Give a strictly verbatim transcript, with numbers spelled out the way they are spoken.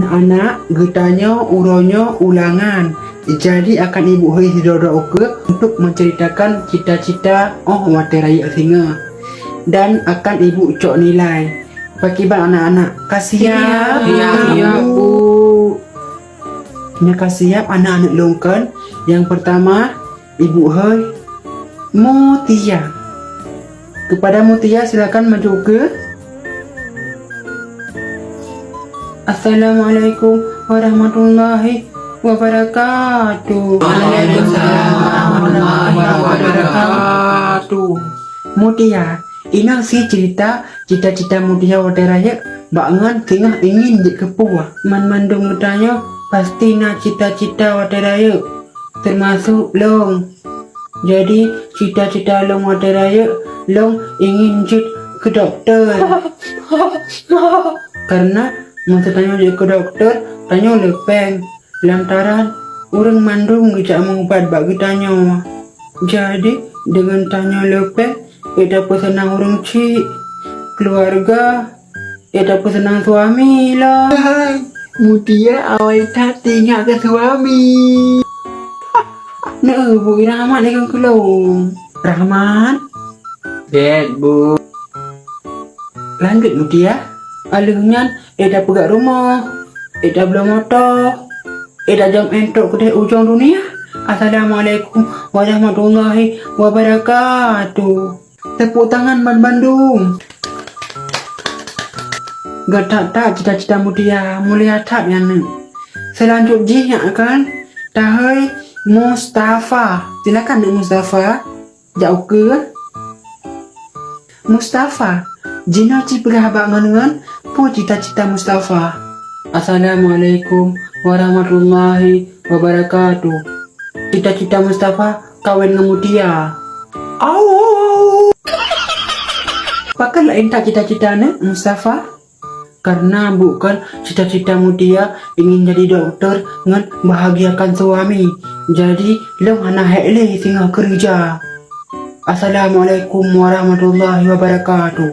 Anak, geutanyoe uroe nyoe ulangan, jadi akan ibu hôi sidroe-droe ukeue untuk menceritakan cita-cita óh watée rayeuk singoh dan akan ibu cok nilai. Pakriban anak-anak? Ka siap? Siap, Bu. Nyoe ka siap anak-anak lôn kon? Nyang pertama, ibu hôi, Mutia. Kepada Mutia, silakan maju ke. Assalamualaikum warahmatullahi wabarakatuh. Waalaikumsalam warahmatullahi wabarakatuh. Mutia, inoe sie cerita cita-cita Mutia watée rayeuk bak ngon singoh ingin jeuet keu peue. Banmandum geutanyoe pasti na cita-cita watée rayeuk, teumasok lôn. Jadi, cita-cita lôn watée rayeuk, lôn ingin jeuet keu dokto. Karena meunyoe tanyoe jeuet keu dokto, tanyoe leupeng. Lantaran ureuëng mandum geujak meuubat bak geutanyoe. Jadi, deungon tanyoe leupeng, ék tapeuseunang ureuëng chik, keuluwarga, ék tapeuseunang suami lom. Hai, Mutia awai that teuingat keu suami. Neu, Bu Rahman ikon keulong. Rahman. Bét, Bu. Lanjut, Mutia. Aleuh nyan, ék tapeugah rumoh, ék tabloe moto, ék tajam entok keudeh ujong dunia. Assalamualaikum warahmatullahi wabarakatuh. Tepuk tangan banmandum. Geutak-tak cita-cita Mutia, mulia that nyan. Seulanjut jih nyan kan, tahai Mustafa. Silakan, Neuk Mustafa. Jak ukeue. Mustafa, jinoe ci peugah bak ngon-ngon peue cita-cita Mustafa. Assalamualaikum warahmatullahi wabarakatuh. Cita-cita Mustafa kawén ngon Mutia. Au! Pakon laén that cita-cita nyoe, Mustafa? Karena bukan cita-cita Mutia ingin jadi dokter ngon bahagiakan suami. Jadi, lôn hana hék lé singoh keureuja. Assalamualaikum warahmatullahi wabarakatuh.